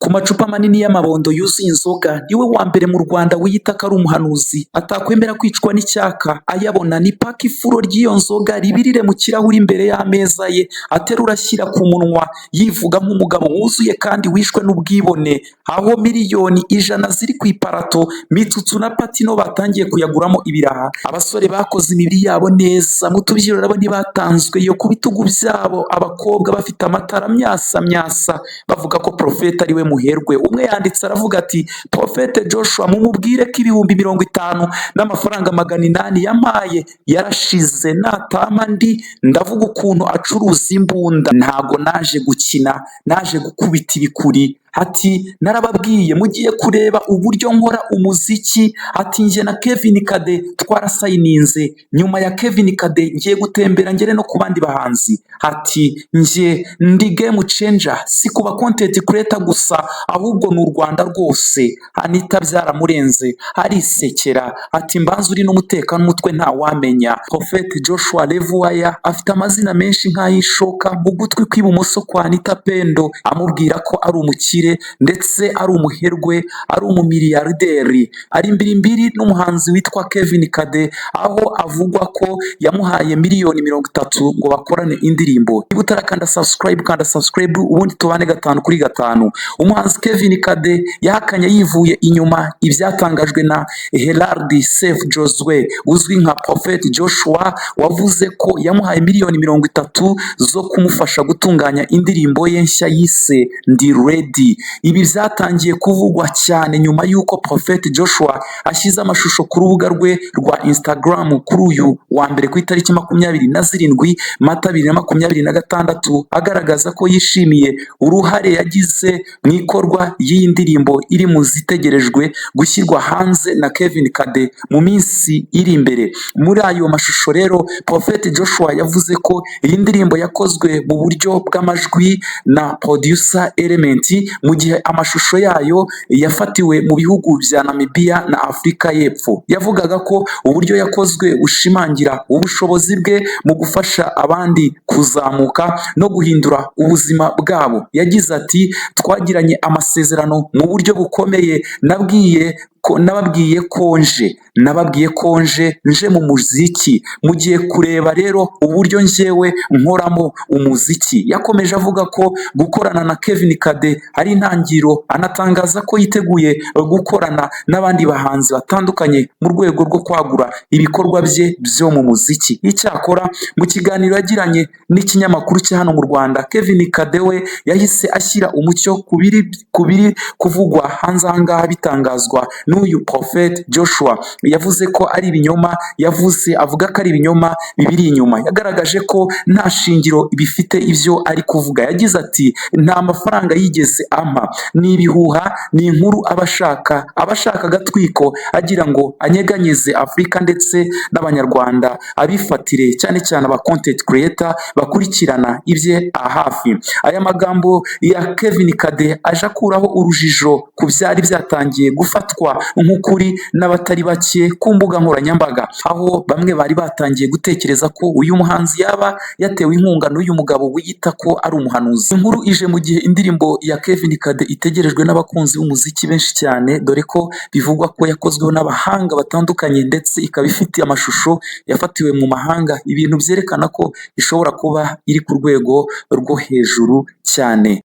Ku macupa manini y'amabondo yuzuye inzoga, niwe wa mbere mu Rwanda wiyita ko ari umuhanuzi, atakwemera kwicwa n'icyaka, ayabona ni paka ifuro ry'iyo nzoga ribirire mu kirahuri imbere y'ameza ye, aterura ashyira ku munwa, yivuga nk'umugabo wuzuye kandi wishwe n'ubwibone, aho miliyoni 100 ziri ku iparato, Mitsutsu na Patino batangiye kuyaguramo ibiraha, abasore bakoze imibiri yabo neza, mu tubyiniro nabo ntibatanzwe yo ku bitugu byabo, abakobwa bafite amatara myasa myasa, bavuga ko Profete ari we muherwe. Umwe yanditse aravuga ati: "Profete Joshua mumubwire ko 50,000 n'amafaranga 800 yampaye yarashize, natama ndi ndavuga ukuntu acuruza imbunda, ntago naje gukina, naje gukubita ibikuri." Ati: "Narababwiye mugiye kureba uburyo nkora umuziki." Ati: "Njye na Kevin Kade twarasayininze, nyuma ya Kevin Kade ngiye gutembera ngere no ku bandi bahanzi." Ati: "Njye ndi game changer, si kuba content creator gusa, ahubwo ni u Rwanda rwose." Anita byaramurenze arisekera, ati: "Mbanza uri n'umutekano umutwe ntawamenya." Prophet Joshua Levuwaya afite amazina menshi nk'ay'ishoka mu gutwi kw'ibumoso kwa Anita Pendo, amubwira ko ari umukire ndetse ari umuherwe, ari umumiliyarderi, ari imbirimbiri n'umuhanzi witwa Kevin Kade, aho avugwa ko yamuhaye miliyoni 30 ngo bakorane indirimbo. Niba utarakanda subscribe, kanda subscribe ubundi tubane gatanu kuri gatanu. Umuhanzi Kevin Kade yahakanye yivuye inyuma ibyatangajwe na Herald Sef Josue uzwi nka Prophet Joshua, wavuze ko yamuhaye miliyoni 30 zo kumufasha gutunganya indirimbo ye nshya yise Ndi Ready. Ibi byatangiye kuvugwa cyane nyuma y'uko Prophet Joshua ashyize amashusho ku rubuga rwe rwa Instagram kuri uyu wa mbere ku itariki 27 Mata 2026, agaragaza ko yishimiye uruhare yagize mu ikorwa ry'iyi ndirimbo iri mu zitegerejwe gushyirwa hanze na Kevin Kade mu minsi iri imbere. Muri ayo mashusho rero, Prophet Joshua yavuze ko iyi ndirimbo yakozwe mu buryo bw'amajwi na producer Element, mu gihe amashusho yayo yafatiwe mu bihugu bya Namibia na Afurika y'Epfo. Yavugaga ko uburyo yakozwe bushimangira ubushobozi bwe mu gufasha abandi kuzamuka no guhindura ubuzima bwabo. Yagize ati: "Twagiranye amasezerano mu buryo bukomeye, nabwiye ko nababwiye ko nje, nababwiye ko nje mu muziki, mugiye kureba rero uburyo njyewe nkoramo umuziki." Yakomeje avuga ko gukorana na Kevin Kade ari intangiriro, anatangaza ko yiteguye gukorana n'abandi bahanzi batandukanye mu rwego rwo kwagura ibikorwa bye byo mu muziki. Icyakora mu kiganiro yagiranye n'ikinyamakuru cya hano mu Rwanda, Kevin Kade we yahise ashyira umucyo ku biri kuvugwa hanze aha ngaha bitangazwa n'uyu Prophet Joshua. Yavuze ko ari ibinyoma, yavuze avuga ko ari ibinyoma bibiri inyuma. Yagaragaje ko nta shingiro bifite ibyo ari kuvuga. Yagize ati: "Nta mafaranga yigeze ampa, ni ibihuha, ni inkuru aba ashaka agatwiko agira ngo anyeganyeze Afurika ndetse n'Abanyarwanda abifatire, cyane cyane aba content creator bakurikirana ibye hafi." Aya magambo ya Kevin Kade aje akuraho urujijo ku byari byatangiye gufatwa nk'ukuri n'abatari bake ku mbuga nkoranyambaga, aho bamwe bari batangiye gutekereza ko uyu muhanzi yaba yatewe inkunga n'uyu mugabo wiyita ko ari umuhanuzi. Inkuru ije mu gihe indirimbo ya Kevin Kade itegerejwe n'abakunzi b'umuziki benshi cyane, dore ko bivugwa ko yakozweho n'abahanga batandukanye ndetse ikaba ifite amashusho yafatiwe mu mahanga, ibintu byerekana ko ishobora kuba iri ku rwego rwo hejuru cyane.